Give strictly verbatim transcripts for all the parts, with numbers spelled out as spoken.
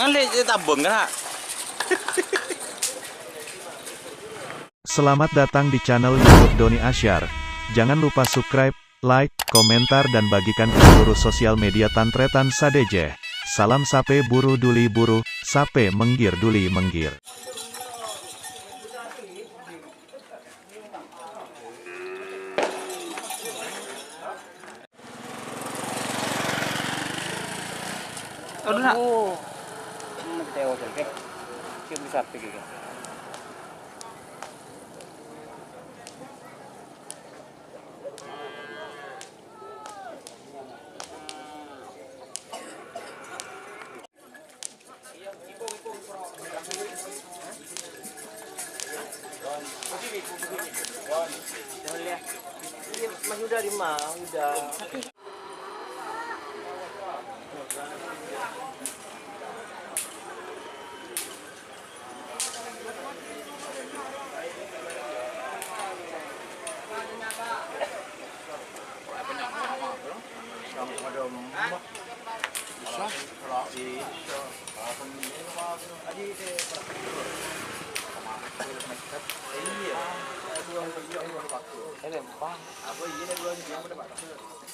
Ngalih tabung kena. Selamat datang di channel YouTube Doni Asyar. Jangan lupa subscribe, like, komentar, dan bagikan ke seluruh sosial media Tan Tretan sadhâjâ. Salam sapè buru duli buru, sapè menggir duli menggir. Aduh, nak. Oh. Hmm, kita yang hotel, oke. Kita beli sate juga. Mas Yuda di mana? Yuda.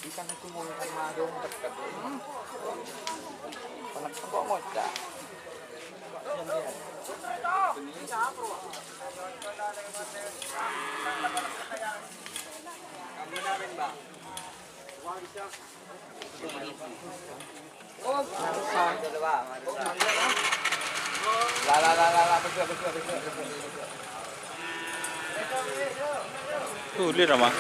Ikan aku mau ikan madong deket. Panas kok ngocak. Tulis nama?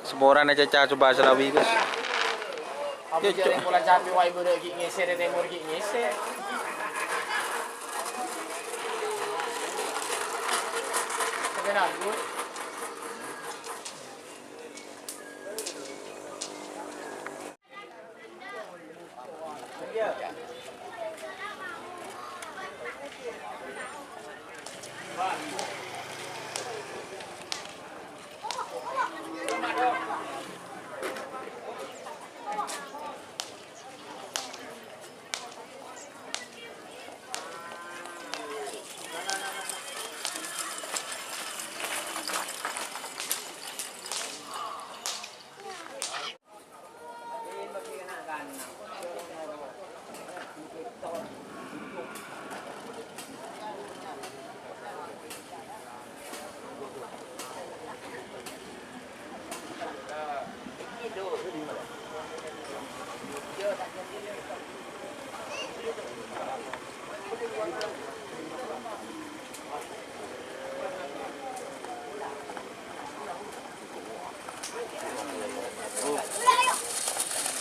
Semoran aja, Ca, coba selawi, Gus. Apa ya, Cuk? Pola capek wae, bodo ki ngeser, temor ki ngeser. Tapi nak, Gus.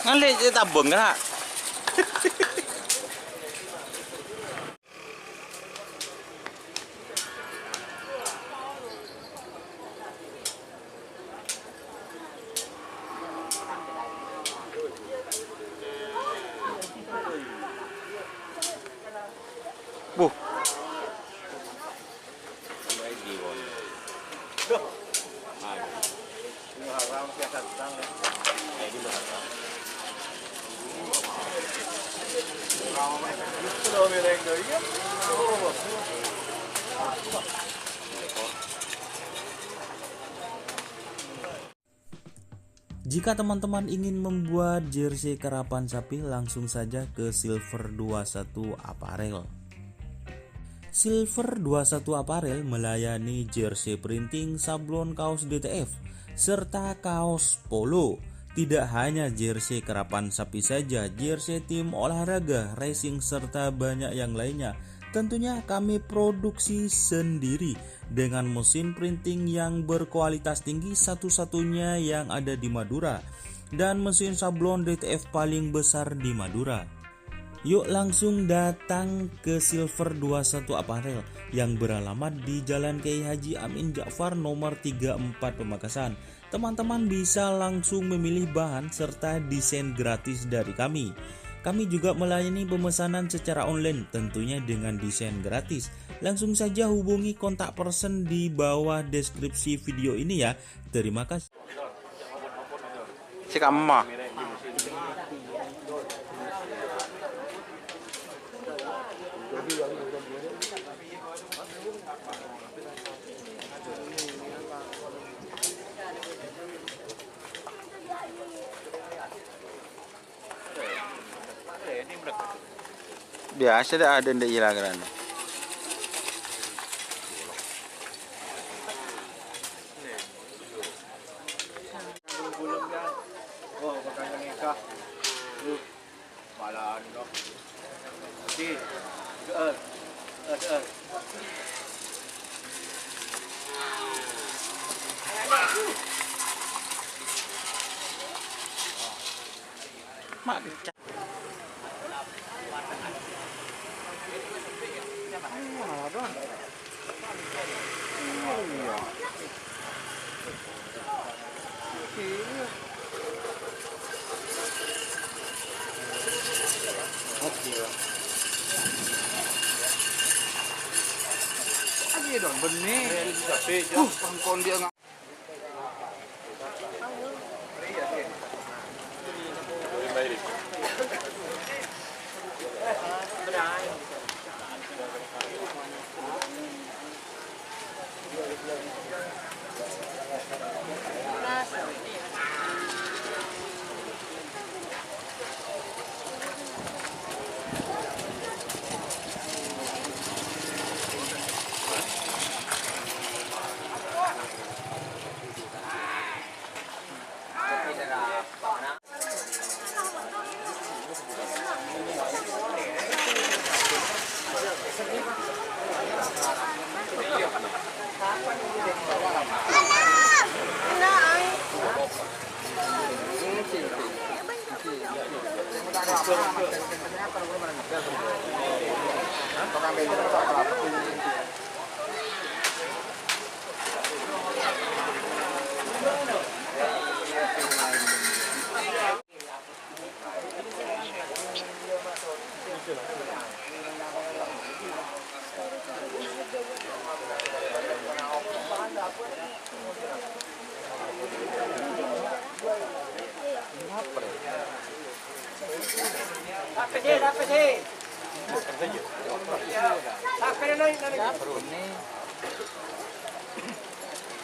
Ngalih tabung kena. Buh. Jika teman-teman ingin membuat jersey karapan sapi, langsung saja ke Silver dua satu Apparel. Silver dua satu Apparel melayani jersey printing, sablon, kaos D T F, serta kaos polo. Tidak hanya jersey karapan sapi saja, jersey tim olahraga, racing, serta banyak yang lainnya. Tentunya kami produksi sendiri dengan mesin printing yang berkualitas tinggi, satu-satunya yang ada di Madura, dan mesin sablon D T F paling besar di Madura. Yuk langsung datang ke Silver dua satu Apparel yang beralamat di Jalan Kiai Haji Amin Ja'far nomor tiga empat Pamekasan. Teman-teman bisa langsung memilih bahan serta desain gratis dari kami. Kami juga melayani pemesanan secara online, tentunya dengan desain gratis. Langsung saja hubungi kontak person di bawah deskripsi video ini ya. Terima kasih. Sè kamma. Biyasa dâ' adâ' dâ' iyâ la karana.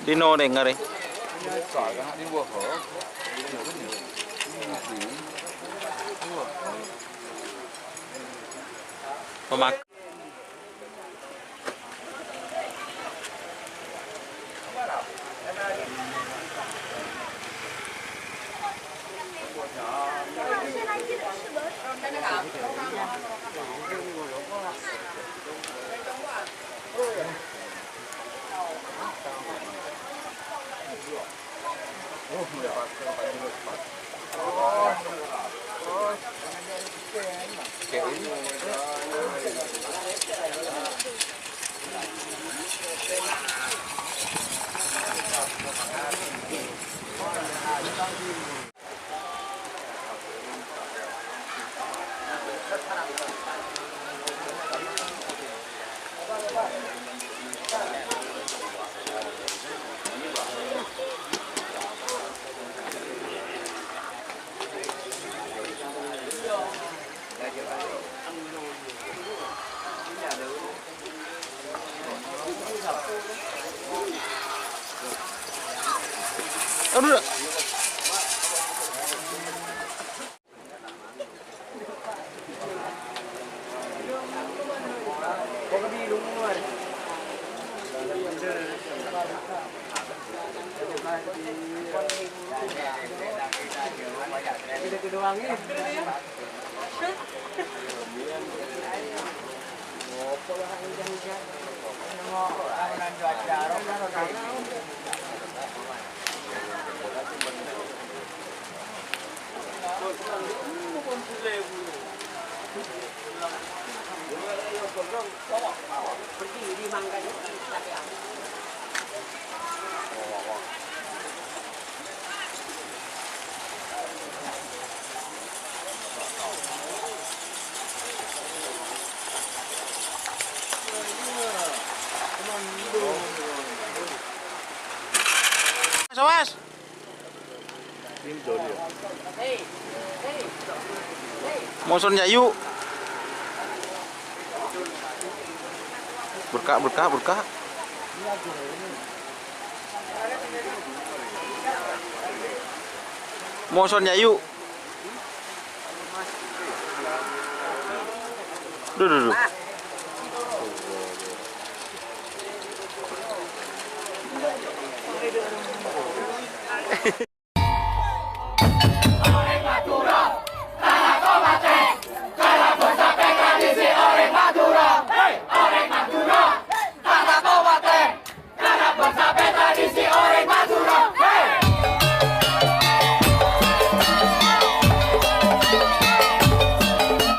Dino neng are. Pemak- Aduh, dah. Awas. Moson yayu. Berka', berka', berka'. Moson yayu. Duh, duh, duh.